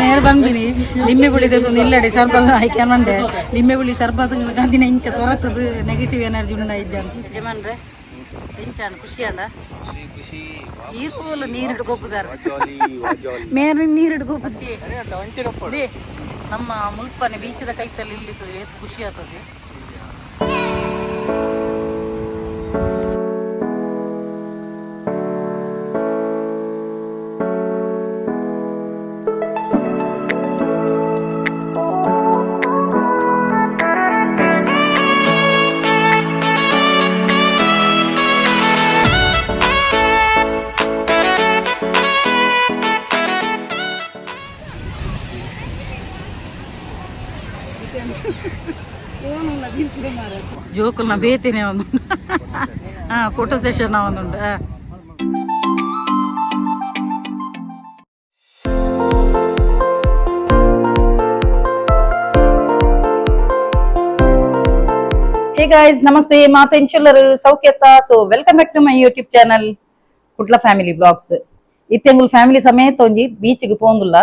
ನೇರ ಬಂದಿನಿ ಲಿಂಬೆ ಹುಳಿ ತೆಗೆದು ಇಲ್ಲಡೆ ಶರ್ಬತ್ ಆಯ್ಕೆ ಮಂಡೆ ಲಿಂಬೆ ಹುಳಿ ಶರ್ಬತ್ ಗಂದಿನ ಇಂಚ ತೊರಕದು ನೆಗೆಟಿವ್ ಎನರ್ಜಿ ಉಂಡ ಇಜ್ಜ ಯಜಮಾನ್ರೆ ಎಂಚಾಣ ಖುಷಿ ಅಂಡ ಈರ್ಪೋಲು ನೀರು ಹಿಡ್ಕೊಪ್ಪುದಾರ ಮೇರೆ ನೀರು ಹಿಡ್ಕೊಪ್ಪುದಿ ನಮ್ಮ ಮುಲ್ಪನೆ ಬೀಚದ ಕೈತಲ್ಲಿ ಇಲ್ಲಿ ಖುಷಿ ಆಗ್ತದೆ. ಜೋಕುಲ್ನ ಬೇತೇನೆ ಒಂದು ಫೋಟೋ ಸೆಷನ್ ಒಂದುಂಡು. ಹೇ ಗಾಯ್ಸ್, ನಮಸ್ತೆ. ಮಾತೆಂಚುಲ್ಲರು ಸೌಖ್ಯತ್ತ? So welcome back to my YouTube channel Kudla family blogs. ಇತ್ತೆಂಗುಲ್ family ಸಮೇತ ಒಂಜಿ ಬೀಚ್ಗೆ ಪೋಂದುಲ್ಲ.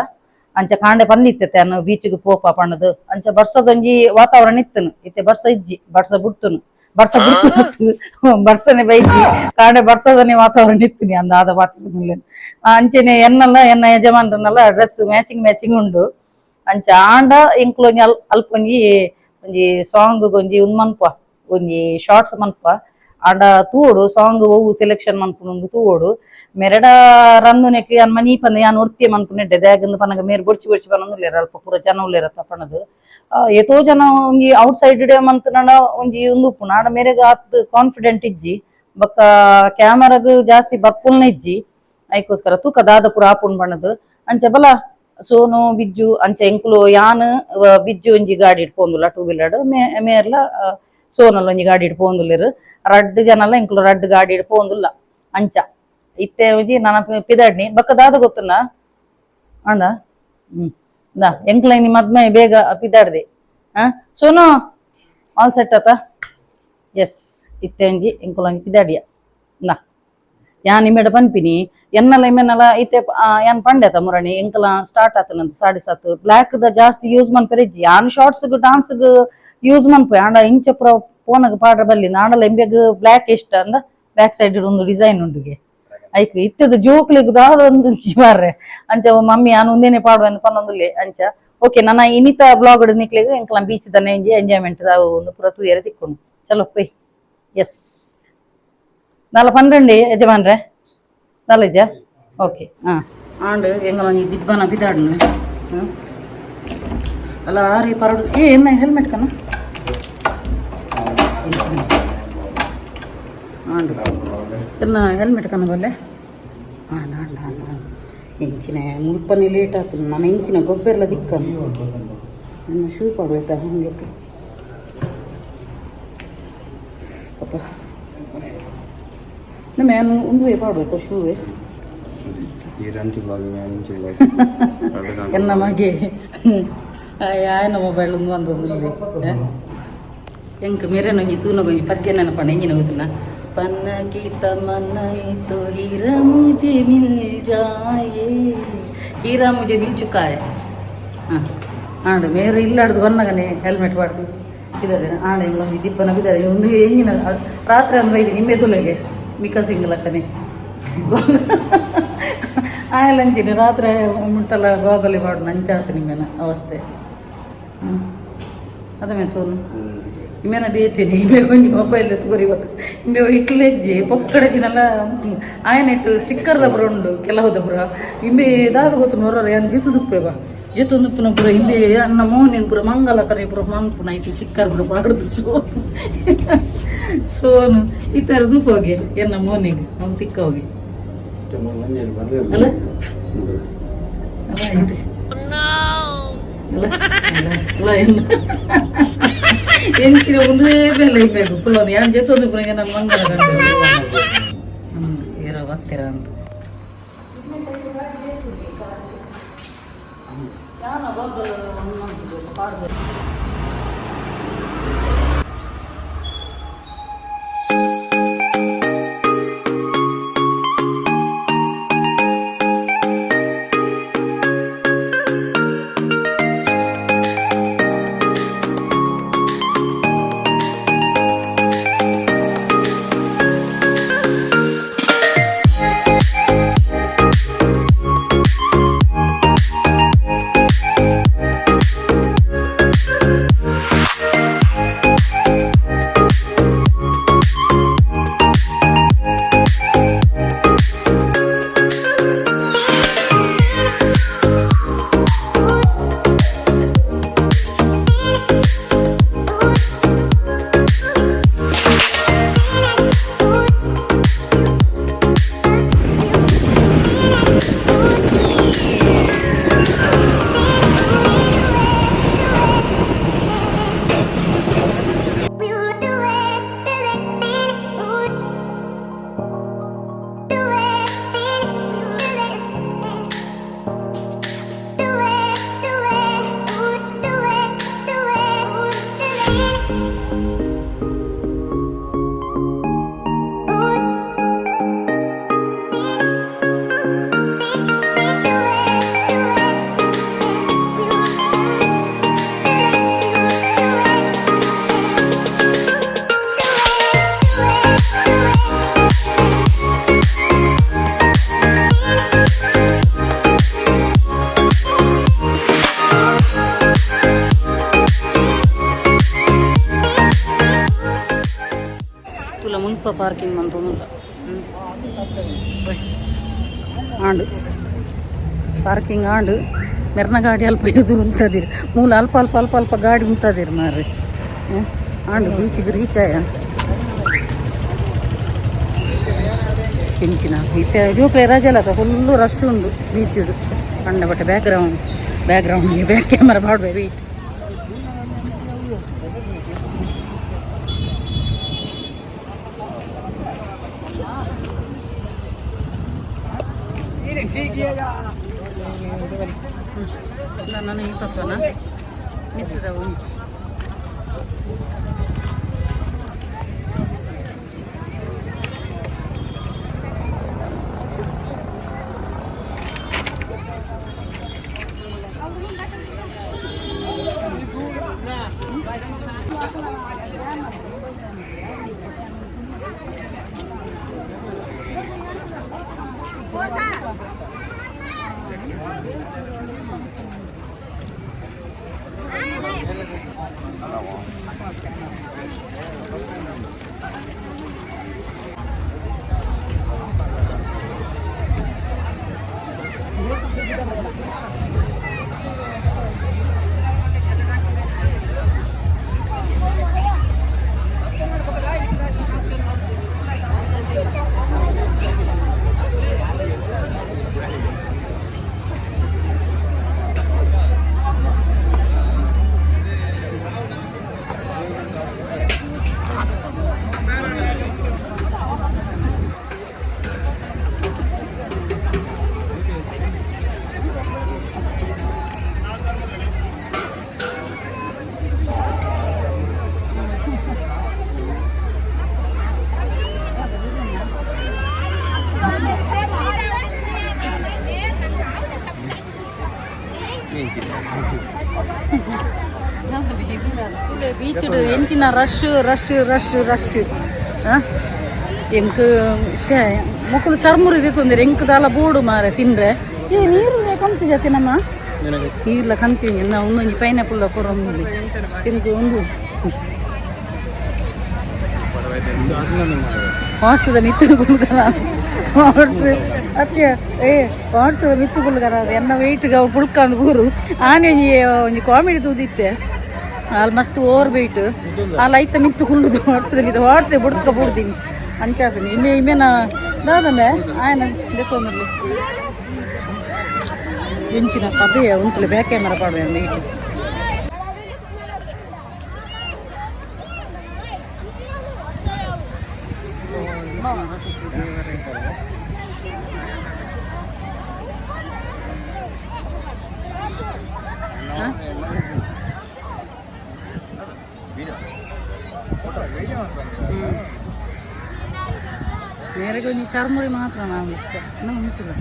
ಅಂಚ ಕಾಂಡೆ ಪಂದಿತ್ತೆ ಅನ್ನು ಬೀಚ್ಗೆ ಪೋಪ ಪಣ್ಣದು. ಅಂಚ ಬರ್ಸದೊಂಜಿ ವಾತಾವರಣ ಇತ್ತನು. ಇತ್ತೆ ಬರ್ಸ ಇಜ್ಜಿ, ಬರ್ಸ ಬುಡ್ತುನು, ಬರ್ಸ ಬುಡ್ತು, ಬರ್ಸನೆ ಬೈಜಿ. ಕಾಂಡೆ ಬರ್ಸದನೆ ವಾತಾವರಣ ಇತ್ತಿನಿ ಅಂದ ಆದ ವಾತಾವರಣ. ಅಂಚೆನೆ ಎನ್ನಲ್ಲ ಎನ್ನ ಯಜಮಾನ್ರನ್ನೆಲ್ಲ ಡ್ರೆಸ್ ಮ್ಯಾಚಿಂಗ್ ಮ್ಯಾಚಿಂಗ್ ಉಂಡು. ಅಂಚ ಆಂಡ ಎಂಕ್ಲು ಒಂಜಿ ಅಲ್ಪ ಒಂಜಿ ಒಂಜಿ ಸಾಂಗ್ ಒಂಜಿ ಉಂದು ಮನ್ಪ, ಒಂಜಿ ಶಾರ್ಟ್ಸ್ ಮನ್ಪ. ಆಂಡ ತೂವೊಡು, ಸಾಂಗ್ ಒವು ಸೆಲೆಕ್ಷನ್ ಮನ್ಪುನು ತೂವೊಡು. ಮೆರಡ ರಂದುನೆಕ್ ಯಾನ್ ಮನಿ ಪಂದ ಯಾನ್ ಒರ್ತಿಯ ಮನ್ಪುನೆಡ್ಡೆ ದಾಗಂದು ಪನಗ ಮೇರ್ ಬೊಡ್ಚಿ ಬೊಡ್ಚಿ ಪನೊಂದುಲ್ಲೆರ್. ಅಲ್ಪ ಪೂರ ಜನ ಉಲ್ಲೆರತ್ತ ಪನದು. ಏತೋ ಜನ ಒಂಜಿ ಔಟ್ ಸೈಡ್ ಮಂತ್ನಡ ಒಂಜಿ ಉಂದು ಉಪ್ಪುಂಡು. ಆಂಡ ಮೇರೆಗ್ ಆತ್ ಕಾನ್ಫಿಡೆಂಟ್ ಇಜ್ಜಿ, ಬೊಕ್ಕ ಕ್ಯಾಮರಾಗ್ ಜಾಸ್ತಿ ಬರ್ಪುಲ್ನ ಇಜ್ಜಿ. ಐಕೋಸ್ಕರ ತೂಕ ದಾದ ಪೂರ ಆಪುಂಡು ಪನದು. ಅಂಚ ಬಲ ಸೋನು ಬಿಜ್ಜು ಅಂಚ ಎಂಕುಲು ಯಾನ್ ಬಿಜ್ಜು ಒಂಜಿ ಗಾಡಿ ಇಟ್ಪೊಂದುಲ್ಲ ಟೂ ವೀಲರ್ ಮೇರ್ಲ ಸೋನಲ್ ಒಂಜಿ ಗಾಡಿ ಇಟ್ಪೊಂದುಲ್ಲೆರ್. ರಡ್ಡ್ ಜನಲ ಎಂಕುಲು ರಡ್ಡ್ ಗಾಡಿ ಇಟ್ಪೊಂದುಲ್ಲ. ಅಂಚ ಇತ್ತೆ ಒಂಜಿ ನನ ಪಿದಾಡ್ನಿ. ಬೊಕ್ಕ ದಾದ ಗೊತ್ತುನ ಅಣ್ಣ? ದಾ ಎಂಕ್ಲ ಇನಿ ಮದ್ಮೆ ಬೇಗ ಪಿದಾಡ್ದೆ. ಆ ಸೋನು, ಆಲ್ ಸೆಟ್ ಆತ? ಎಸ್. ಇತ್ತೆ ಒಂಜಿ ಎಂಕುಲು ಒಂಜಿ ಪಿದಾಡಿಯ. ನಾ ಯಾನ್ ನಿಮ್ಮೆಡ ಪನ್ಪಿನಿ ಎನ್ನಲ ಇಮ್ಮೆನಲ ಇತ್ತೆ ಯಾನ್ ಪಂಡೆತ ಮುರಣಿ ಎಂಕಲ ಸ್ಟಾರ್ಟ್ ಆತನಂತ 7.5. ಬ್ಲ್ಯಾಕ್ ದ ಜಾಸ್ತಿ ಯೂಸ್ ಮನ್ಪೆರೆ ಇಜ್ಜಿ. ಯಾನ್ ಶಾರ್ಟ್ಸ್ ಡಾನ್ಸ್ ಯೂಸ್ ಮನ್ಪೆ. ಆಂಡ ಇಂಚ ಪೂರ ಪೋನಗ ಪಾಡ್ರೆ ಬಲ್ಲಿ. ನಾಂಡಲ ಎಂಬೆಗ್ ಬ್ಲ್ಯಾಕ್ ಇಷ್ಟ ಅಂದ. ಬ್ಯಾಕ್ ಸೈಡ್ ಒಂದು ಡಿಸೈನ್ ಉಂಡುಗೆ. ಐಕ್ ಇತ್ತದ ಜೋಕ್ಲೆಗ್ ದಾದ ಒಂದು ಮಾರ್ರೆ. ಅಂಚ ಮಮ್ಮಿ ಯಾನ್ ಉಂದೇನೆ ಪಾಡುವ ಅಂದ್ ಪನ್ನೊಂದುಲ್ಲೆ. ಅಂಚ ಓಕೆ, ನನ್ನ ಇನಿತ ಬ್ಲಾಗ್ ನಿಕ್ಲೆಗ್ ಎಂಕಲ ಬೀಚ್ ದನೆ ಒಂಜಿ ಎಂಜಾಯ್ಮೆಂಟ್ ಒಂದು ಪೂರ ತೂಯರೆ ತಿಕ್ಕೊಂಡು. ಚಲೋ ಪೋಯ್. ಎಸ್, ದಾಲ ಪನ್ರಂಡಿ ಯಜಮಾನ್ರೆ ದಾಲ ಇಜ್ಜ? ಓಕೆ. ಹಾಂ, ಆಂಡ್ ಎಂಗಲ ಒಂಜಿ ದಿಬ್ಬನ ಬಿದಾಡ್ನು. ಅಲ್ಲ ಆರಿ ಪರಡು. ಏ ಎನ್ನ ಹೆಲ್ಮೆಟ್ ಕನ ಆಂಡ್ ಎನ್ನ ಹೆಲ್ಮೆಟ್ ಕನ ಬಲ್ಲೆ. ಆಂಡ್ ಆಂಡ್ ಆಂಡ್ ಆಂಡ್ ಎಂಚಿನ ಮುಲ್ಪನೆ ಲೇಟ್ ಆತು. ನಾನು ಎಂಚಿನ ಗೊಬ್ಬೆರ್ಲ ದಿಕ್ಕ ನನ್ನ ಶೂ ಪಾಡ್ಬೇಕಾ ಹಂಗೆ ಅಪ್ಪ. ನಮ್ಮ ಯಾನು ಉಂದುವೆ ಪಾಡ್ಬೇಕಾ ಶೂವೆ? ಈ ರಂಚು ಬ್ಲಾಗ್ ಅಂಚು ಬ್ಲಾಗ್. ಎನ್ನ ಮಗೆ ಆಯನ ಮೊಬೈಲ್ ಒಂದು ಒಂದೊಂದು ಎಂಕ್ ಮೆರೆನೊಂಜಿ ತೂನಗೊಂಜಿ ಪದ್ಯ ನೆನಪಂಡ. ಎಂಜಿನ ಗೊತ್ತುನ? पन्ना की तमन्ना तो हीरा मुझे मिल जाए, हीरा मुझे मिल चुका है. ಹಾಂ, ಆಂಡ್ ಮೇರೆ ಇಲ್ಲಾಡ್ದು ಬನ್ನಗನೆ ಹೆಲ್ಮೆಟ್ ಪಾಡ್ದು ಇದ್ದಾರೆ. ಆಂಡ ಇಂಗ್ಲೊಂದು ದಿಬ್ಬನ ಬಿದ್ದಾರೆ. ಒಂದು ಎಂಜಿನ ರಾತ್ರಿ ಅಂದ್ ಬೈದಿ ನಿಮ್ಮೆ ತುಲೆಗೆ ಮಿಕ ಸಿಂಗ್ಲಕ್ಕನೆ ಆಯಲಂಚಿನ ರಾತ್ರಿ ಮುಟ್ಟಲ ಗೋಗಲಿ ಪಾಡು ನಂಚಾತು ನಿಮ್ಮೆನ ಅವಸ್ಥೆ. ಹ್ಞೂ, ಅದ ಸೋನು ಇಮ್ಮೆನ ಬೇತೀನಿ. ಇಮ್ಮೆ ಒಂಜಿ ಮೊಬೈಲ್ ಎತ್ಕೊರಿ ಬೊಕ್ಕ ಇಂಬೆ ಇಟ್ಲೆಜ್ಜಿ ಪೊಕ್ಕಡೆ ಚಿನಲ್ಲ ಆಯನೆಟ್ಟು ಸ್ಟಿಕ್ಕರ್ ದಪುರ ಉಂಡು ಕೆಲವು ದಪುರ. ಇಂಬೆ ದಾದ ಗೊತ್ತು ನೊರರ ಯಾನ್ ಜಿತು ದುಪ್ಪೆ ಬಾ ಜಿತು ದುಪ್ಪುನ ಪುರ. ಇಂಬೆ ಅನ್ನ ಮೋನಿನ್ ಪುರ ಮಂಗಲ ಕರೆ ಪುರ ಮನ್ಪುನ ಇಟ್ಟು ಸ್ಟಿಕ್ಕರ್ ಪುರ ಪಾಡ್ದು. ಸೋನು ಸೋನು ಈ ಥರ ದೂಪೋಗಿ ಎನ್ನ ಮೋನಿಗೆ ಅವ್ನು ತಿಕ್ಕ ಹೋಗಿ ಅಲ್ಲ ಅಲ್ಲ ಇಟ್ಟು ಅಲ್ಲ ಅಲ್ಲ ಅಲ್ಲ ಎನ್ನ ಎಂಚಿನ ಒಂದೇ ಬೆಲೆ ಇಬೇಕು ಕುಲ್ಲೊಂದು ಯಾನ್ ಜೊತೆ ಪುರ ನನ್ನ ಮಂಗಲ ಕಂಡು ಏರ ಬರ್ತೀರ ಅಂತ. ಅಲ್ಪ ಪಾರ್ಕಿಂಗ್ ಮಂತೊಂದುಲ್ಲ ಆಂಡ್ ಪಾರ್ಕಿಂಗ್ ಆಂಡ್ ಮೆರ್ನ ಗಾಡಿ ಅಲ್ಪ ಎದುರು ಉಂತದಿರು ಮೂಲ ಅಲ್ಪ ಅಲ್ಪ ಅಲ್ಪ ಅಲ್ಪ ಗಾಡಿ ಉಂತದಿರು ಮಾರ್ರೆ ಆಂಡ್ ಬೀಚಿಗೆ ರೀಚ್ ಆಯ ಎಂಚಿನ ಇತ್ತೆ ಜೋಕ್ಲೆ ರಜೆಲ ಫುಲ್ಲು ರಶ್ ಉಂಡು ಬೀಚಿಡು ಕಂಡ but background background back camera ಪಾಡ್ವೆ wait ನಾನು ಈ ಪಕ್ಕನ ನಿಂತಿದ್ದವು. ಬೀಚ್ ಎಂಚಿನ rush rush rush rush ಎಂಕ್ ಶೇ ಮೊಕ್ಕಳು ಚರ್ಮುರಿ ತೊಂದರೆ ಎಂಕ್ ದಾಲ ಬೋಡು ಮಾರೆ ತಿಂದ್ರೆ ಏ ನೀರು ಕಂತು ಜಾತಿ ನಮ್ಮ ನೀರ್ಲ ಕಂತೀನಿ ನಾವು ಒಂದೊಂಜಿ ಪೈನಾಪಲ್ ಕೊರೊಂದು ತಿಂದು ಒಂದು ವಾಟ್ಸದ ಮಿತ್ತು ಗುಲ್ಗರ ವಾಟ್ಸ್ ಅತ್ಯ ಏ ವಾಟ್ಸದ ಮಿತ್ತು ಗುಲ್ಗರ ಎನ್ನ ವೆಯ್ಟ್ಗೆ ಅವು ಪುಳ್ಕಂದು ಊರು ಆನೆ ಒಂಜಿ ಒಂಜಿ ಕಾಮಿಡಿ ತೂದಿತ್ತೆ ಅಲ್ಲಿ ಮಸ್ತ್ ಓವರ್ ವೆಯ್ಟ್ ಅಲ್ಲಿ ಐತ ಮಿತ್ತು ಕುಲ್ಲುದು ವಾಟ್ಸದ ಮಿತ್ತು ವಾಟ್ಸೆ ಬುಡ್ಕ ಬುಡ್ದೀನಿ ಅಂಚಾತೀನಿ ಇಮೆ ಇಮೆನ ದಾದಮೆ ಆಯನ ದೆಕ್ಕೊಂದಿರ್ಲಿ ಎಂಚಿನ ಸಭೆಯ ಉಂಟು ಬ್ಯಾಕ್ ಕ್ಯಾಮರಾ ಪಾಡುವೆ ವೆಯ್ಟ್. ಮೇರೆಗೆ ಒಂಜಿ ಚರ್ಮುರಿ ಮಾತ್ರ ನಾವು ಇಷ್ಟ ನಾವು ಉಂಟುಲ್ಲ.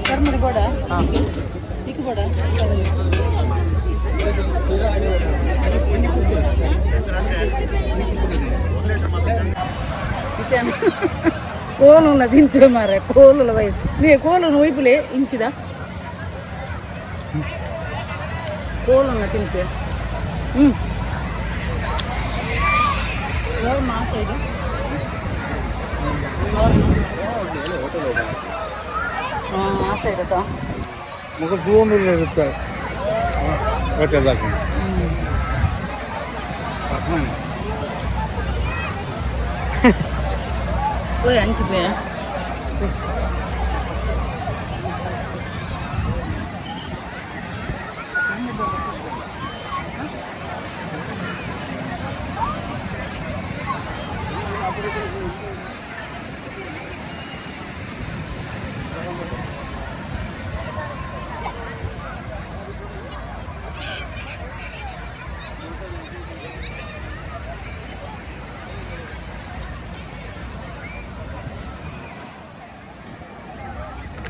ಚರ್ಮುರಿ ಬೋಡ ನಿಕ್ ಬೋಡ ಕೋಲುನ ತಿಂತೇವೆ ಮಾರೆ ಕೋಲುಲ ವೈ ನೀ ಕೋಲುನ ಒಯ್ಪುಲೆ ಇಂಚಿದ ಕೋಲುನ ತಿಂತೇವೆ. ಹ್ಞೂ ಸರ್ ಮಾಸ ಇದು ಹಾಂ ಆ ಸೈಡ್ ಅಕ್ಕ ಮುಖ ತೂವೊಂದು ಹೋಟೆಲ್ ಹಾಕಿ ಓಯ್ ಅಂಚಿಪೆ.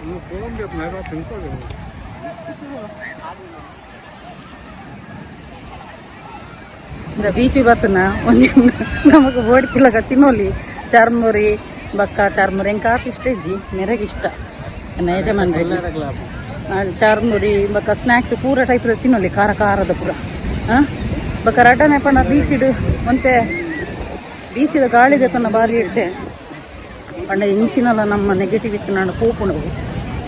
你不用别买个挺贵的。ಇಂದ ಬೀಚ್ ಬತ್ತನ ಒಂಜಿ ನಮಕ್ ಬೋಡ್ತಿಲಕ ತಿನ್ನೋಲಿ ಚಾರ್ಮುರಿ ಬಕ್ಕ ಚಾರ್ಮುರಿ ಎಂಕ್ ಆತ್ ಇಷ್ಟ ಇಜ್ಜಿ ಮೆರೆಗ್ ಇಷ್ಟ ಎನ್ನ ಯಜಮಾನ್ರಿಗೆ. ಚಾರ್ಮುರಿ ಬಕ್ಕ ಸ್ನ್ಯಾಕ್ಸ್ ಪೂರ ಟೈಪ್ ತಿನ್ನೋಲಿ, ಖಾರ ಖಾರದ ಪೂರ. ಹಾಂ, ಬಕ್ಕ ರಡ್ಡನೆ ಪಂಡ ಬೀಚಿಡ್ ಒಂತೆ ಬೀಚಿದ ಗಾಳಿದ ತನ್ನ ಬಾರಿ ಎಡ್ಡೆ ಪಂಡ ಇಂಚಿನಲ ನಮ್ಮ ನೆಗೆಟಿವ್ ಇತ್ತು ನಾನು ಪೋಪುಂಡು.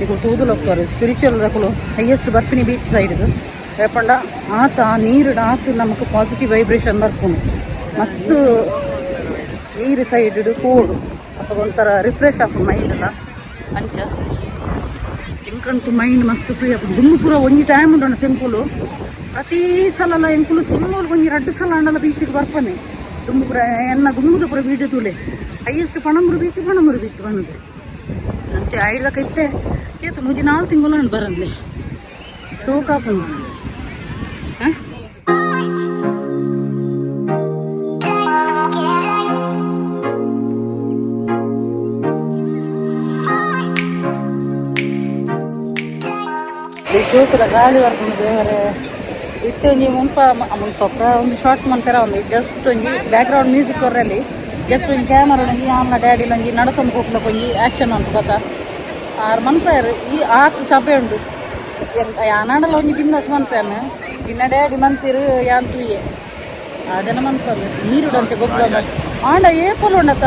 ಈಗ ತೂದುಲೊಕ್ಕರು ಸ್ಪಿರಿಚುವಲ್ ದಕುಲು ಹೈಯೆಸ್ಟ್ ಬರ್ಪಿನಿ ಬೀಚ್ ಸೈಡ್ದು. ಪಂಡ ಆತ ಆ ನೀರು ಆತ ನಮಕ್ ಪಾಸಿಟಿವ್ ವೈಬ್ರೇಷನ್ ಬರ್ಪುಂಡು. ಮಸ್ತ್ ನೀರು ಸೈಡ್ ಪೋಡು, ಅಪಗ ಒಂಥರ ರಿಫ್ರೆಶ್ ಆಪುಂಡು ಮೈಂಡ್ ಎಲ್ಲ. ಅಂಚ ಎಂಕಂತೂ ಮೈಂಡ್ ಮಸ್ತ್ ಫ್ರೀ ಆಪುಂಡು. ದುಂಬು ಪೂರ ಒಂಜಿ ಟೈಮ್ ಉಂಡಣ ತೆಂಕುಲು ಪ್ರತಿ ಸಲ ಎಂಕುಲು ತಿಂಗಳು ಒಂಜಿ ರಡ್ಡು ಸಲ ಅಂಡಲ ಬೀಚಿಗೆ ಬರ್ಪನೆ. ದುಂಬು ಪೂರ ಎನ್ನ ದುಂಬುದ ಪೂರ ವೀಡಿಯೋ ತೂಲೆ, highest Panambur beach, Panambur beach ಬಂದದ್ದು. ಅಂಚೆ ಐಡ್ದಕ್ಕ ಇತ್ತೆ ಏತು ಮೂಜಿ ನಾಲ್ಕು ತಿಂಗಳು ನಾನು ಬರಂದೆ ಶೋಕ್ ಆಪುಂಡು. ಹಾಂ, ಈ ಶೋಕದ ಗಾಳಿ ಬರ್ಪುಂಡು ದೇವರೇ. ಇತ್ತೆ ಒಂಜಿ ಮುಲ್ಪ ಮುಲ್ಪ ಪೂರ ಒಂದು ಶಾರ್ಟ್ಸ್ ಮನ್ಪೆರ ಒಂದು ಜಸ್ಟ್ ಒಂಜಿ ಬ್ಯಾಕ್ ಗ್ರೌಂಡ್ ಮ್ಯೂಸಿಕ್ ಕೊರ್ರಲ್ಲಿ. ಜಸ್ಟ್ ಒಂಜಿ ಕ್ಯಾಮರಾ ಒಂಜಿ ಆಮ್ನ ಡ್ಯಾಡಿಲ ಒಂಜಿ ನಡತೊಂದು ಪೋಪುಲಕ ಒಂಜಿ ಆಕ್ಷನ್ ಮನ್ಪು ಗೊತ್ತಾ ಆರ್ ಮನ್ಪೆರ್. ಈ ಆತ್ ಸಭೆ ಉಂಡು, ಯಾನಾಂಡಲ ಒಂಜಿ ಬಿಂದಾಸ್ ಮನ್ಪೆನ್. ಇನ್ನ ಡ್ಯಾಡಿ ಮಂತಿರು, ಯಾನ್ ತೂಯೆ ಆ ಜನ ಮನ್ಪಂದು ನೀರುಡಂತೆ ಗೊಬ್ಬರ. ಆಂಡ ಏಪಲ್ ಉಂಡತ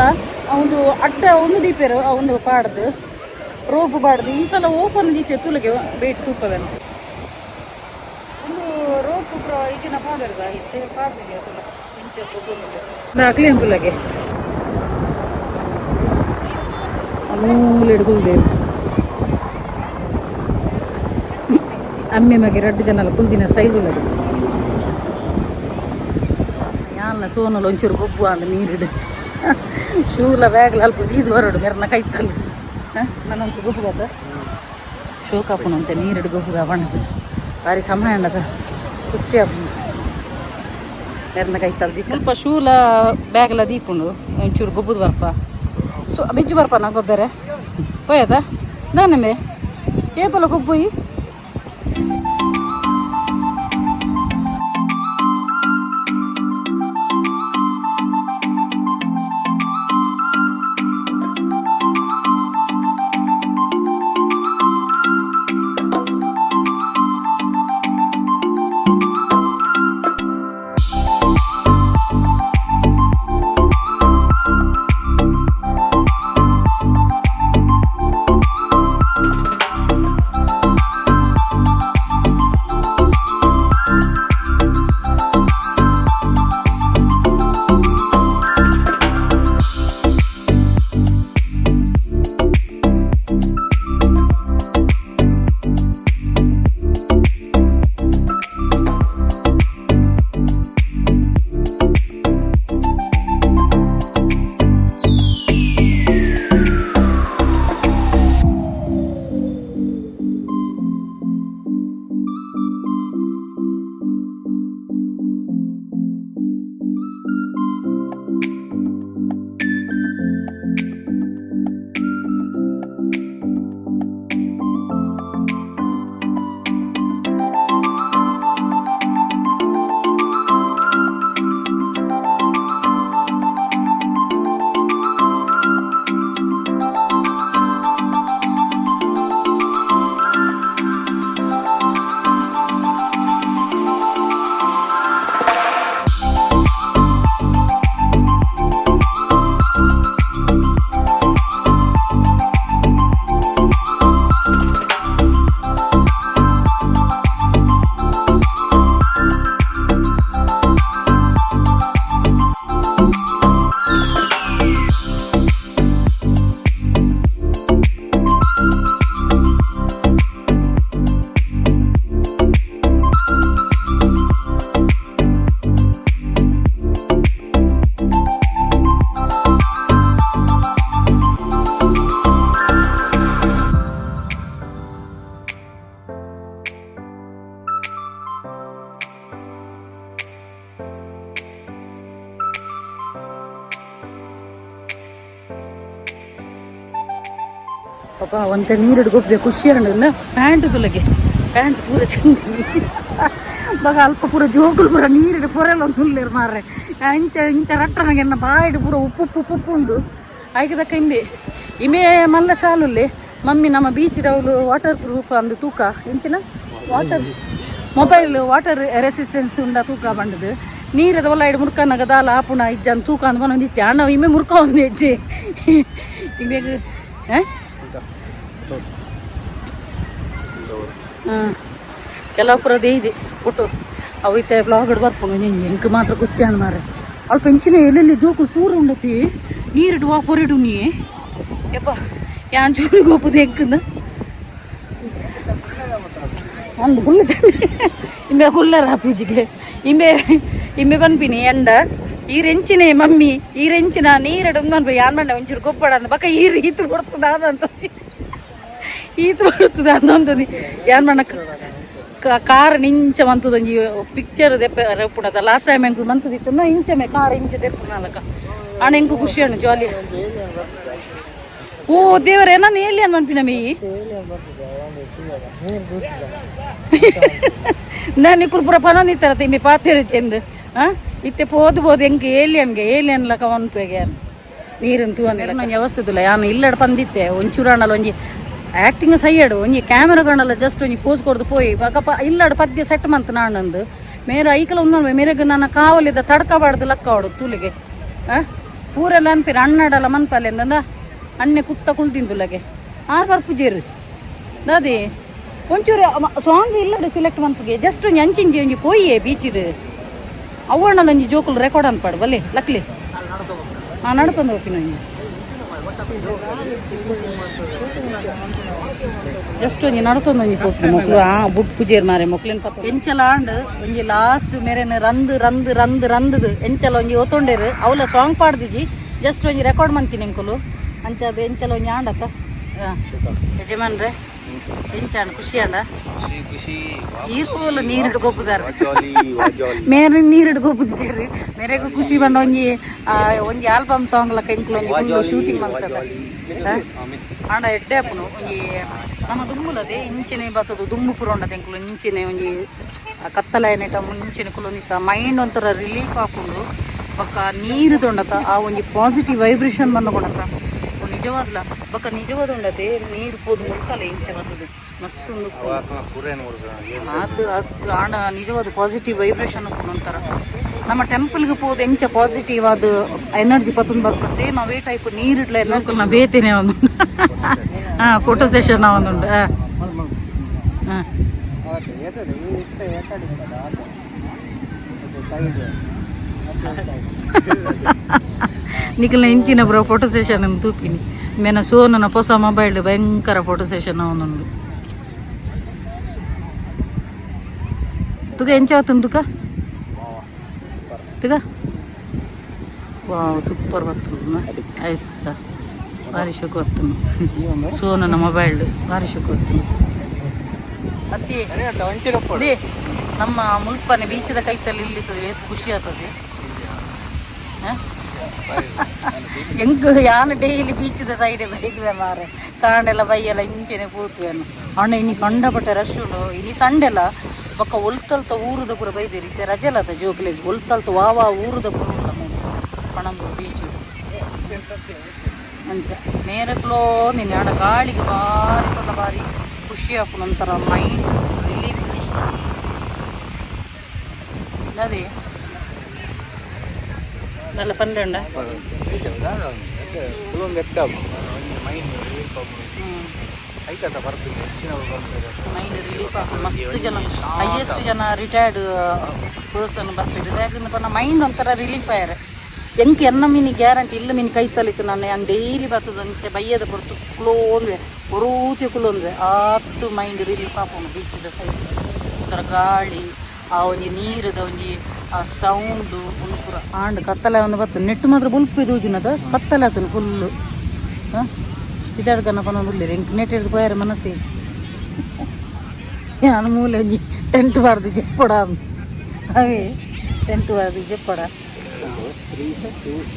ಒಂದು ಅಡ್ಡ ಒಂದು ದೀಪೆರು ಒಂದು ಪಾಡ್ದು ರೋಪ್ ಪಾಡ್ದು. ಈ ಸಲ ಓಪನ್ ದೀತೆ ತುಲಗೆ ವೇಟ್ ತೂಪವೇನು. ಒಂದು ರೋಪ್ ಪೂರ ಈಗಿನ ಪಾದರ್ದ ಇತ್ತೆ ಪಾಡ್ದಿದೆ ತುಲ ಇಂಚ ಅಕ್ಲೇನು ತುಲಗೆ ಮೂಲೆ ಕುಲ್ದೇವು. ಅಮ್ಮೆ ಮಗೆ ರಡ್ಡು ಜನಲ ಕುಲ್ದಿನ ಸ್ಟೈಲ್ ಉಳ್ಳದು. ಯಾನ್ಲ ಸೋನಲ ಒಂಚೂರು ಗೊಬ್ಬು ಅಂದ ನೀರಿಡು ಶೂಲ ಬ್ಯಾಗ್ಲ ಅಲ್ಪ ದೀದ್ ಬರೋಡು ಮೆರ್ನ ಕೈತಲ್. ನನ್ನಂತೂ ಗೊಬ್ಬುಗದ ಶೋಕಾಪುನಂತೆ ನೀರಿಡು ಗೊಬ್ಬುಗ ಬಣ್ಣದು ಬಾರಿ ಸಮಯ ಅಂಡದ ಖುಷಿ ಆಪುಂಡು. ಮೆರ್ನ ಕೈತಲ್ ಸ್ವಲ್ಪ ಶೂಲ ಬ್ಯಾಗ್ಲ ದೀಪುಂಡು ಒಂಚೂರು ಗೊಬ್ಬುದು ಬರ್ಪ. ಸೊ ಬೆಜ್ಜು ಬರ್ಪನ ಗೊಬ್ಬೆರೆ ಪೋಯದ ದಾನಮೆ ಏಪಲ ಗೊಬ್ಬುಯಿ. ಪಾಪ ಒಂತೆ ನೀರಿಡು ಗೊಬ್ಬೆ ಖುಷಿ ಆಂಡ್. ಪ್ಯಾಂಟ್ ತುಲಗೆ ಪ್ಯಾಂಟ್ ಪೂರ ಚಂಡಿ ಬಗ ಅಲ್ಪ ಪೂರ ಜೋಕುಲು ಪೂರ ನೀರಿಡು ಪೊರೆಲ್ಲ ಉಲ್ಲೇರು ಮಾರ್ರೆ. ಇಂಚ ಇಂಚ ರಟ್ಟನಗೆ ಎನ್ನ ಬಾಯಿಡು ಪೂರ ಉಪ್ಪು ಉಪ್ಪು ಉಪ್ಪು ಉಪ್ಪು ಉಂಡು. ಐಕದಕ್ಕ ಇಂಬೆ ಇಮೆ ಮಲ್ಲ ಚಾಲುಲ್ಲೆ ಮಮ್ಮಿ ನಮ್ಮ ಬೀಚ್ ಡೌಲು ವಾಟರ್ ಪ್ರೂಫ್ ಅಂದು ತೂಕ ಎಂಚಿನ ವಾಟರ್ ಮೊಬೈಲ್ ವಾಟರ್ ರೆಸಿಸ್ಟೆನ್ಸ್ ಉಂಡ ತೂಕ ಬಂಡದು ನೀರದ ಒಲ್ಲ ಇಡು ಮುರ್ಕನಗ ದಾಲ ಆಪುಣ ಇಜ್ಜನ್ ತೂಕ ಅಂದ್ ಬನೊಂದಿತ್ತೆ ಅಣ್ಣ ಇಮೆ ಮುರ್ಕ ಒಂದು ಹೆಜ್ಜೆ ಇಂಬೆಗ್. ಹಾಂ, ಕೆಲವು ಪುರ ಇದೆ ಫೋಟೋ ಅವು ಇತ್ತೆ ಬ್ಲಾಗ್ ಬರ್ಪುಂಡು. ಎಂಕ್ ಮಾತ್ರ ಖುಷಿ ಅಣ್ಣ ಮಾರೆ. ಅಲ್ಪ ಎಂಚಿನ ಎಲ್ಲೆಲ್ಲಿ ಜೋಕುಲು ಪೂರ ಉಂಡತಿ ನೀರಿಡು ವಾ ಪೊರಿಡು ನೀ ಯಪ್ಪ ಯಾನ್ ಚೂರು ಗೋಪುದು ಎಂಕಂದ ಒಂದು ಫುಲ್ ಚಂಡಿ ಇಂಬೆ ಕುಲ್ಲರ ಪೂಜಿಗೆ ಇಂಬೆ ಇಂಬೆ ಪನ್ಪಿನಿ ಎಂಡ ಈರೆಂಚಿನೇ ಮಮ್ಮಿ ಈರೆಂಚಿನ ನೀರಡು ಅನ್ಪ ಯಾನ್ ಬಂಡ ಒಂಚೂರು ಗೊಬ್ಬಡ ಅಂದ ಬಕ್ಕ ಈರು ಈತು ಕೊಡ್ತದ ಅಂತ ಈತು ಬರ್ತದ ಅಂತಂತದಿ. ಯಾನ್ ಬಣ್ಣ ಕಾರ್ ನಿಂಚ ಮಂತದೊಂಜಿ ಪಿಕ್ಚರ್ ದೆಪ್ಪ ರೆಪ್ಪುಣದ ಲಾಸ್ಟ್ ಟೈಮ್ ಎಂಕುಲು ಮಂತದಿತ್ತು ಇಂಚಮೆ ಕಾರ್ ಇಂಚ ದೆಪ್ಪುನಲಕ ಅಣ್ಣ ಎಂಕು ಖುಷಿ ಅಣ್ಣ ಜಾಲಿ. ಓ ದೇವರೇ, ನಾನು ಏಲಿಯನ್ ಮನ್ಪಿನ ಮೇಯಿ. ನಾನು ಇಕ್ಕುಲು ಪೂರ ಪನೊಂದಿತ್ತಾರ ಇಂಬೆ ಪಾತೆರು ಚೆಂದ್. ಹಾಂ, ಇತ್ತೆ ಪೋದು ಪೋದು ಎಂಕ್ ಏಲಿಯನ್ಗೆ ಏಲಿಯನ್ ಲಕ ಮನ್ಪೆಗೆ ನೀರನ್ನು ತೂವಂದಿಲ್ಲ ನಂಗೆ ವ್ಯವಸ್ಥೆದಿಲ್ಲ. ಯಾನು ಇಲ್ಲಡ ಪಂದಿತ್ತೆ ಒಂಚೂರು ಅಣ್ಣಲ ಒಂಜಿ ಆ್ಯಕ್ಟಿಂಗ್ ಸೈಯಡು ಒಂಜಿ ಕ್ಯಾಮೆರಾ ಗಣಲ ಜಸ್ಟ್ ಒಂಜಿ ಪೋಸ್ ಕೊರ್ದು ಪೋಯಿ ಬಕಪ ಇಲ್ಲಡ ಪದ್ಯ ಸೆಟ್ ಮಂತು ನಾನಂದು ಮೇರೆ ಐಕಲ ಒಂದು ಮೇರೆಗ್ ನನ್ನ ಕಾವಲಿದ ತಡ್ಕ ಬಾಡ್ದು ಲಕ್ಕ ಆಡು ತೂಲಿಗೆ. ಆ ಪೂರೆಲ್ಲ ಅನ್ಪಿರ ಅಣ್ಣಡಲ ಮನ್ಪಲೆ ಅಂದ ಅಣ್ಣೆ ಕುತ್ತ ಕುಳ್ದಿಂದುಲಗೆ ಆರ್ ಬರ್ಪುಜೇರು ದಾದಿ ಒಂಚೂರು ಸಾಂಗ್ ಇಲ್ಲಡ ಸಿಲೆಕ್ಟ್ ಮನ್ಪುಗೆ ಜಸ್ಟ್ ಒಂಜಿ ಅಂಚಿಂಜಿ ಒಂಜಿ ಪೋಯಿಯೇ ಬೀಚಿಡ್ ಅವ್ವಣ್ಣಲ ಒಂಜಿ ಜೋಕುಲು ರೆಕಾರ್ಡ್ ಅನ್ಪಾಡು ಬಲ್ಲೆ ಲಕ್ಲಿ. ಹಾಂ, ನಡ್ಕೊಂಡು ಹೋಗ್ತೀನಿ ಒಂಜಿ ಜಸ್ಟ್ ಒಂಜಿ ನಡ್ತೊಂದು ಒಂಜಿ ಪೋಪುನು ಮೊಕ್ಲು. ಆ ಬುಕ್ ಪೂಜೇರ್ ಮಾರೆ ಮೊಕ್ಲಿನ ಪಾಪ ಎಂಚಲ ಆಂಡ್ ಒಂಜಿ ಲಾಸ್ಟ್ ಮೇರೆನ್ ರಂದು ರಂದು ರಂದು ರಂದುದು ಎಂಚಲ ಒಂಜಿ ಒತ್ತೊಂಡೇರು ಅವಲ ಸಾಂಗ್ ಪಾಡ್ದಿಜಿ ಜಸ್ಟ್ ಒಂಜಿ ರೆಕಾರ್ಡ್ ಮಂತೀನಿ ಎಂಕುಲು ಅಂಚ ಅದು ಎಂಚಲ ಒಂಜಿ ಆಂಡತ್ತ. ಯಜಮಾನ್ರೆ, ಎಂಚಾಂಡ್? ಖುಷಿ ಆಂಡ? ಖುಷಿ ಖುಷಿ. ಈರ್ಪೋಲು ನೀರು ಹಿಡ್ಕೊಪ್ಪುದಾರ. ಜಾಲಿ ಜಾಲಿ. ಮೇರೆ ನೀರು ಹಿಡ್ಕೊಪ್ಪುದು ಸೇರಿ ಮೇರೆಗೂ ಖುಷಿ ಬಂದ ಒಂಜಿ ಒಂಜಿ ಆಲ್ಬಮ್ ಸಾಂಗ್ ಲಕ್ಕ ಎಂಕುಲು ಒಂಜಿ ಫುಲ್ ಶೂಟಿಂಗ್ ಮಂತದ. ಆಂಡ ಎಡ್ಡೆ ಆಪುಂಡು ಒಂಜಿ ನಮ್ಮ ದುಂಬುಲದೆ ಇಂಚಿನೆ ಬತ್ತದು ದುಂಬು ಪೂರ ಉಂಡತೆ ಎಂಕುಲು ಇಂಚಿನೆ ಒಂಜಿ ಕತ್ತಲಾಯನೆಟ ಮುಂಚಿನ ಕುಲೊಂದಿತ್ತ ಮೈಂಡ್ ಒಂಥರ ರಿಲೀಫ್ ಆಪುಂಡು. ಬೊಕ್ಕ ನೀರು ದೊಂಡತ ಆ ಒಂಜಿ ಪಾಸಿಟಿವ್ ವೈಬ್ರೇಷನ್ ಬಂದ ನಿಜವಾದ್ಲ. ಬೊಕ್ಕ ನಿಜವಾದ ಉಂಡತೆ ನೀರು ಪೋದು ಮುಲ್ಕಲ ಇಂಚ ಬತ್ತದು ಮಸ್ತ್ ಉಂಡು. ಅದು ಅದು ಆಂಡ ನಿಜವಾದ ಪಾಸಿಟಿವ್ ವೈಬ್ರೇಷನ್ ಒಂಥರ ನಮ್ಮ ಟೆಂಪಲ್ಗೆ ಪೋದು ಎಂಚ ಪಾಸಿಟಿವ್ ಅದು ಎನರ್ಜಿ ಪತ್ತೊಂದು ಬರ್ಪ ಸೇಮ್ ಅವೇ ಟೈಪ್ ನೀರಿಡ್ಲ ನಾ ಬೇತೇನೆ ಒಂದು. ಹಾಂ, ಫೋಟೋ ಸೆಷನ್ ಒಂದುಂಡು. ಹಾಂ ಹಾಂ, ನಿಖಲ್ನ ಇಂಚಿನ ಬ್ರೋ ಫೋಟೋ ಸೆಷನ್ ತೂಪಿನಿ ಮೇನ ಸೋನನ ಹೊಸ ಮೊಬೈಲ್ ಭಯಂಕರ ಫೋಟೋ ಸೆಷನ್ ಅವನುಂಡು. ತುಗ ಎಂಚ ಆತುಂಡು ತುಕ ತುಗ? ವಾವ್, ಸೂಪರ್ ಬರ್ತುಂಡು. ಐಸ ಭಾರಿ ಶೋಕು ಬರ್ತುಂಡು. ಸೋನನ ಮೊಬೈಲ್ ಭಾರಿ ಶೋಕು ಬರ್ತುಂಡು. ಅತ್ತಿ they ನಮ್ಮ ಮುಲ್ಪನೆ ಬೀಚದ ಕೈತಲ್ಲಿ ಇಲ್ಲಿತ್ತದೆ ಏತ್ ಖುಷಿ ಆಗ್ತದೆ. ಎಂಕ್ ಯಾನ್ ಡೈಲಿ ಬೀಚದ ಸೈಡ್ ಬೈದ್ವೆ ಮಾರೆ ಕಾಂಡೆಲ್ಲ ಬೈಯೆಲ್ಲ ಇಂಚೆನೆ ಕೂತ್ವೇನು. ಅಣ್ಣ ಇನಿ ಕಂಡಪಟ್ಟೆ ರಶ್ ಉಂಡು. ಇನಿ ಸಂಡೆಲ್ಲ ಬೊಕ್ಕ ಒಲ್ತಲ್ತ ಊರುದ ಪೂರ ಬೈದಿರಿ. ಇತ್ತೆ ರಜೆಲದ ಜೋಕ್ಲೆಗ್ ಒಲ್ತಲ್ತ ವಾ ವಾ ಊರುದ ಪೂರ ಉಲ್ಲ ಪಣಂಬೂರು ಬೀಚ್ ಅಂಚ ಮೇರಕ್ಲೋ ನಿನ್ನೆ ಆಡ ಗಾಳಿಗೆ ಬಾರಿ ಪಂಡ ಬಾರಿ ಖುಷಿ ಆಪುಂಡು ಒಂಥರ ಮೈಂಡ್ ರಿಲೀಫ್. ಅದೇ നല്ല ಪಂಡ. ಮೈಂಡ್ ರಿಲೀಫ್ ಆಪುಂಡು. ಮಸ್ತ್ ಜನ ಹೈಯೆಸ್ಟ್ ಜನ ರಿಟೈರ್ಡ್ ಪರ್ಸನ್ ಬರ್ಪೆರ್. ದಾಯೆಗ್ ಪಂಡ ಮೈಂಡ್ ಒಂಥರ ರಿಲೀಫ್ ಆಯರೆ. ಎಂಕ್ ಎನ್ನ ಮಿನಿ ಗ್ಯಾರಂಟಿ ಇಲ್ಲ ಮಿನಿ ಕೈತಲಿತ್ತು ನಾನು ಯಾನ್ ಡೈಲಿ ಬರ್ತದೆ ಅಂತೆ ಬಯ್ಯದ ಪೊರ್ತು ಕುಲೋಂದ್ವೆ ಒರೂತಿ ಕುಲೋಂದ್ವೆ ಆತು ಮೈಂಡ್ ರಿಲೀಫ್ ಆಪುಂಡು. ಬೀಚದ ಸೈಡ್ ಒಂಥರ ಗಾಳಿ ಆ ಒಂಜಿ ನೀರುದ ಒಂಜಿ ಆ ಸೌಂಡು ಒಂದು ಪೂರ ಆಂಡ್ ಕತ್ತಲೆ ಒಂದು ಬತ್ತು ನೆಟ್ಟು ಮಾತ್ರ ಬೊಲ್ಪು ತೋಜುನದ ಕತ್ತಲೆ ಆತುಂಡು ಫುಲ್ಲು. ಹಾಂ, ಇದಾಡ್ಕನ ಪನೊಂದು ಉಲ್ಲೆರ್ ಎಂಕ್ ನೆಟ್ ಹಿಡ್ದು ಪೋಯರೆ ಮನಸ್ಸೇ ಯಾನ್ ಮೂಲೆ ಒಂಜಿ ಟೆಂಟ್ ಪಾಡ್ದು ಜೆಪ್ಪಡ ಅವೇ ಟೆಂಟ್ ಪಾಡ್ದು ಜೆಪ್ಪಡ.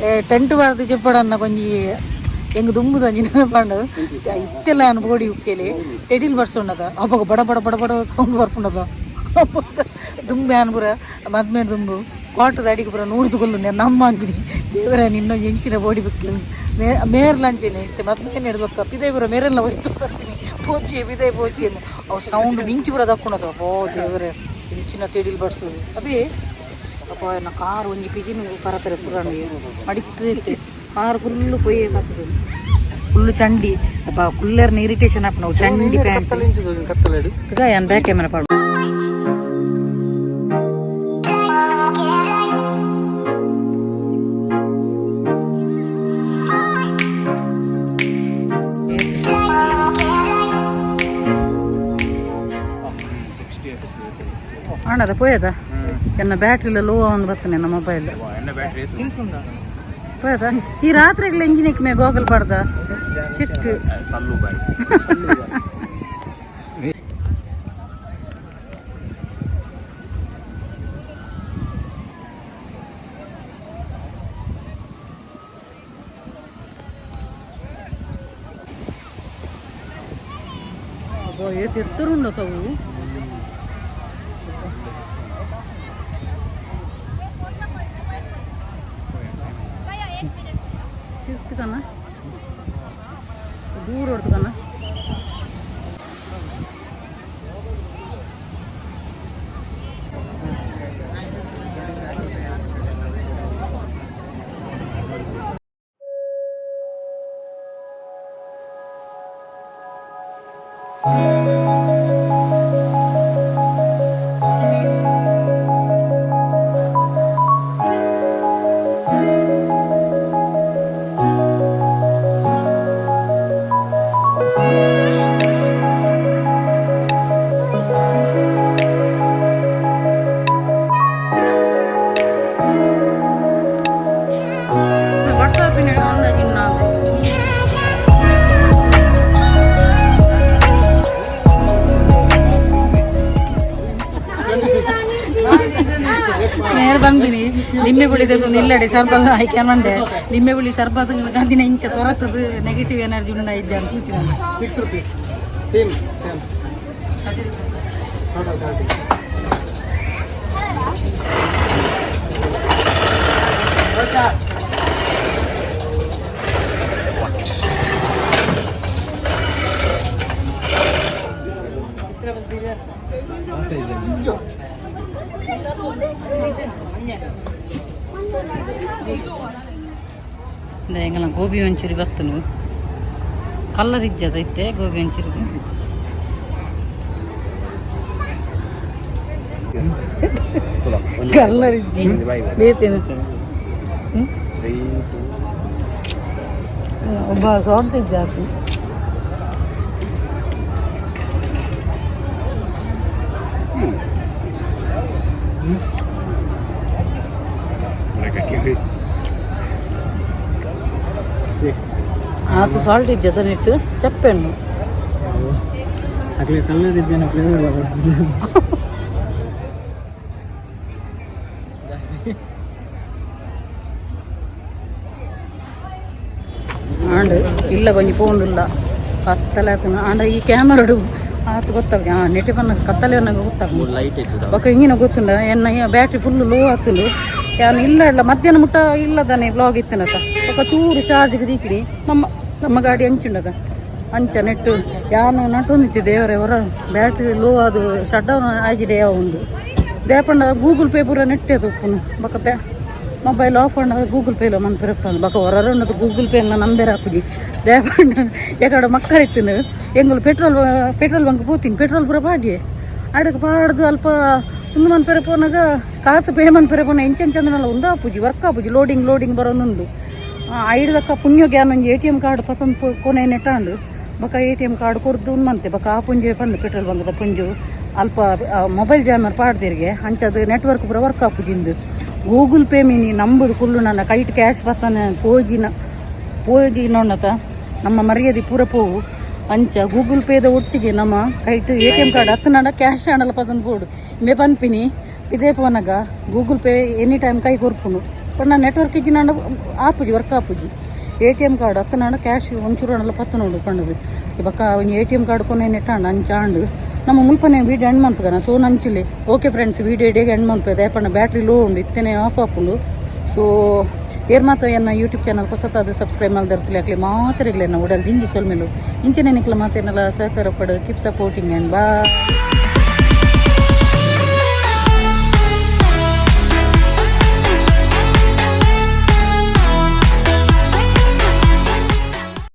ಏ ಟೆಂಟ್ ಪಾಡ್ದು ಜೆಪ್ಪಡ ಅನ್ನ ಒಂಜಿ ಎಂಗ್ ದುಂಬುದ ಪಂಡ ಇತ್ತೆಲ್ಲ ಯಾನ್ ಬೋಡಿ ಉಕ್ಕೇಲಿ ತೆಡಿಲ್ ಬರ್ಸೊಂಡದ ಅಪ್ಪಗ ಬಡ ಬಡ ಬಡ ಬಡ ಸೌಂಡ್ ಬರ್ಪುಂಡದ ದುಂಬು ಯಾನ್ ಪೂರ ಮದ್ಮೆ ದುಂಬು ಕ್ವಾಟದ ಅಡಿಗೆ ಪೂರ ನೂರ್ದು ಕೊಲ್ಲು ನಮ್ಮ ಅಂಗಡಿ ದೇವರ ನಿನ್ನೊಂದು ಎಂಚಿನ ಬೋಡಿ ಬುಕ್ಕಿಲ್ ಮೇರ್ಲಂಚೆನೆ ಇತ್ತೆ ಮದ್ಮೆ ಹಿಡ್ದು ಪಿದೈ ಪೂರ ಮೇರೆಲ್ಲ ಹೋಯ್ತು ಬರ್ತೀನಿ ಪೋಚಿ ಪಿದೈ ಪೋಚಿ ಅವು ಸೌಂಡ್ ಮಿಂಚಿ ಪೂರ ದಕ್ಕುಂಡದ ಓ ದೇವರೇ ಇಂಚಿನ ತೆಡಿಲ್ ಬರ್ಸೋದು ಅದೇ ಅಪ್ಪ ಎನ್ನ ಕಾರ್ ಒಂಜಿ ಪಿಜಿನ ಪರಪೆರೆ ಸುರಂಡು ಮಡಿಕ್ಕು ಇತ್ತೆ ಕಾರ್ ಫುಲ್ಲು ಪೊಯ್ಯೆ ಬರ್ತದೆ ಫುಲ್ಲು ಚಂಡಿ ಅಪ್ಪ ಕುಲ್ಲೇರ್ನ ಇರಿಟೇಷನ್ ಆಪುಂಡು ಅವು ಚಂಡಿ ಪ್ಯಾಂಟ್ ಕತ್ತಲೆಡು ಯಾನ್ ಬ್ಯಾಕ್ ಕ್ಯಾಮೆರಾ ಪಾಡು ಆಣದ ಪೋಯದ ಎನ್ನ ಬ್ಯಾಟ್ರಿಲ ಲೋ ಒಂದು ಬರ್ತನೆ ನನ್ನ ಮೊಬೈಲ್ ಎನ್ನ ಬ್ಯಾಟ್ರಿ ಪೋಯದ ಈ ರಾತ್ರಿಗಳ ಇಂಜಿನಿಕ್ ಮೇ ಗೋಗಲ್ ಪಡ್ದ ಚಿಕ್ಕ ಸಲ್ಲು ಬಾಯ್. ಏತ್ ಎತ್ತರುಂಡ ತವು. ತಿರ್ತಿಕನ ದೂರ ಹೊಡ್ತಕನ. ವಾಟ್ಸಾಪಿನ ಅಂದಾಜು ನಾನು. ನೇರ ಬಂದಿನಿ ಲಿಂಬೆ ಹುಳಿ ತೆಗೆದು ನಿಲ್ಲಡೆ ಶರ್ಬತ್ ಆಯ್ಕೆ ಮಂಡೆ ಲಿಂಬೆ ಹುಳಿ ಶರ್ಬತ್ ಗಂದಿನ ಇಂಚ ತೊರತದ ನೆಗೆಟಿವ್ ಎನರ್ಜಿ ಉಂಡ ಇದ್ದೆ ಅಂತ ಕೂತಿದ್ದಾನೆ. 6 rupees same same total 30. ಎಂಗಲ ಗೋಬಿ ಮಂಚೂರಿ ಬತ್ತನು ಕಲ್ಲರ್ ಇಜ್ಜದ ಇತ್ತೆ ಗೋಬಿ ಮಂಚೂರಿಗೆ ಕಲ್ಲರ್ ಇಜ್ಜಿ ಬೇತೇನು ಒಬ್ಬ ಸಾಲ್ಟ್ ಇಜ್ಜಾತು. ಆತು ಸಾಲ್ಟ್ ಇಜ್ಜದ ನೆಟ್ಟು ಚಪ್ಪೆಣ್ಣು. ಅಗಲಿ ಕಲ್ಲರ್ ಇಜ್ಜನ ಫ್ಲೇವರ್. ಆಂಡ್ ಇಲ್ಲ ಕೊಂಚ ಪೋಂದಿಲ್ಲ ಕತ್ತಲೆ ಆತನ ಆಂಡ ಈ ಕ್ಯಾಮರಾಡು ಆತು ಗೊತ್ತಾಗ ಹಾಂ ನೆಟ್ಟಿ ಪನ್ನ ಕತ್ತಲೆ ಅನ್ನಂಗೆ ಗೊತ್ತಾಗ ಲೈಟ್ ಹೆಚ್ಚು. ಬೊಕ ಇಂಗಿನ ಗೊತ್ತುಂಡ ಎನ್ನ battery full low ಆತುಂಡು. ಯಾನ್ ಇಲ್ಲ ಇಲ್ಲ ಮಧ್ಯಾಹ್ನ ಮುಟ್ಟ ಇಲ್ಲದಾನೆ ವ್ಲಾಗ್ ಇತ್ತನತ ಬೊಕ ಚೂರು ಚಾರ್ಜ್ಗೆ ದೀತೀನಿ ನಮ್ಮ ನಮ್ಮ ಗಾಡಿ ಅಂಚುಂಡದ ಅಂಚ ನೆಟ್ಟು ಯಾನು ನಟೊಂದಿತ್ತಿ ದೇವರೇ ಹೊರ ಬ್ಯಾಟ್ರಿ ಲೋ ಅದು ಶಟ್ ಡೌನ್ ಆಗಿದೆ ಯಾವ ಒಂದು ದೇಪಂಡ ಗೂಗಲ್ ಪೇ ಪೂರ ನೆಟ್ಟೆ ಅದು ಉಪ್ಪುನು ಬೊಕ ಬ್ಯಾ ಮೊಬೈಲ್ ಆಫ್ ಅಂಡ ಗೂಗಲ್ ಪೇಲ ಮನ್ಪೆರಪ್ಪಂದು ಬೊಕ ಹೊರರುನ್ನದು ಗೂಗಲ್ ಪೇ ನಂಬೇರ ಹಾಕುಜಿ ದೇಪಂಡ ಎಕಡೆ ಮಕ್ಕಳ ಇತ್ತಿನ ಎಂಗುಲು petrol petrol bunk ಪೋತೀನಿ petrol ಪೂರ ಪಾಡಿಯೆ ಅಡಕ್ಕೆ ಪಾಡ್ದು ಅಲ್ಪ ಉಂದು ಮನ್ಪೆರೆ ಪೋನಾಗ ಕಾಸು ಪೇ ಮನ್ಪೆರೆ ಪೋನ ಎಂಚೆಂಚಂದನಲ್ಲ ಉಂದು ಆಪುಜಿ ವರ್ಕ್ ಆಪುಜಿ ಲೋಡಿಂಗ್ ಲೋಡಿಂಗ್ ಬರೋನುಂಡು ಐಡ್ದಕ್ಕ ಪುಣ್ಯ ಗ್ಯಾನ್ ಒಂಜಿ ಎ.ಟಿ.ಎಮ್ ಕಾರ್ಡ್ ಪತ್ತೊಂದು ಕೊನೆ ನೆಟ್ಟಾಂಡು ಬೊಕ ಎ.ಟಿ.ಎಮ್ ಕಾರ್ಡ್ ಕೊರ್ದು ಉಂದು ಬೊಕ ಆ ಪುಂಜೆ ಪಂಡು ಪೆಟ್ರೋಲ್ ಬಂಕದ ಪುಂಜು ಅಲ್ಪ ಮೊಬೈಲ್ ಜಾಮರ್ ಪಾಡ್ದಿರಿಗೆ ಅಂಚದು ನೆಟ್ವರ್ಕ್ ಪೂರ ವರ್ಕ್ ಆಪುಜಿಂದು ಗೂಗಲ್ ಪೇ ಮೀನಿ ನಂಬುದು ಕುಲ್ಲು ನನ್ನ ಕೈಟ್ ಕ್ಯಾಶ್ ಬತ್ತಾನೆ ಪೋಜಿನ ಪೋಜಿ ನೋಡತ ನಮ್ಮ ಮರ್ಯಾದೆ ಪೂರ ಪೋವು. ಅಂಚ ಗೂಗಲ್ ಪೇದ ಒಟ್ಟಿಗೆ ನಮ್ಮ ಕೈಟ್ ಎ.ಟಿ.ಎಮ್ ಕಾರ್ಡ್ ಹತ್ತು ನಡ ಕ್ಯಾಶ್ ಆಂಡಲ ಪದನ್ ಬೋಡು ಮೇ ಪನ್ಪಿನಿ ಇದೇ ಪೋನಾಗ Google pay any time ಕೈ ಕೊರ್ಪುಂಡು ಪಂಡ ನೆಟ್ವರ್ಕ್ ಇಜ್ಜಿ ನಾಂಡ ಆಪುಜಿ ವರ್ಕ್ ಆಪುಜಿ. ಎ.ಟಿ.ಎಮ್ ಕಾರ್ಡ್ ಅತ್ತನಾಂಡ ಕ್ಯಾಶ್ ಒಂಚೂರು ಆಂಡಲ ಪತ್ತುನೋಡು ಪಂಡದು. ಬೊಕ್ಕ ಒಂಜಿ ಎ.ಟಿ.ಎಮ್ ಕಾರ್ಡ್ ಕೊನೆ ನೆಟ್ಟಾಂಡ ಅಂಚ ಆಂಡ್. ನಮ್ಮ ಮುಲ್ಪನೆ ವೀಡಿಯೋ ಎಂಡ್ ಮನ್ಪುಗನ. ಸೊ ನಂಚಿಲೆ. ಓಕೆ ಫ್ರೆಂಡ್ಸ್, ವೀಡಿಯೋ ಇಡೀಗ ಎಂಡ್ ಮನ್ಪುವೆ. ಪಂಡ ಬ್ಯಾಟ್ರಿ ಲೋ ಉಂಡು, ಇತ್ತನೆ ಆಫ್ ಆಪುಂಡು. ಸೊ ಏರ್ ಮಾತ ಎನ್ನ ಯೂಟ್ಯೂಬ್ ಚಾನಲ್ ಹೊಸತಾದ ಸಬ್ಸ್ಕ್ರೈಬ್ ಮಲ್ದಿರ್ತಲೆ, ಅಕ್ಲೆ ಮಾತ್ರ ಎನ್ನ ಉಡಲ್ ದಿಂಜಿ ಸೊಲ್ಮೆಲು. ಇಂಚನೆ ನಿಕ್ಲ ಮಾತೇನಲ್ಲ ಸಹಕಾರ ಪಡು. Keep supporting and bye.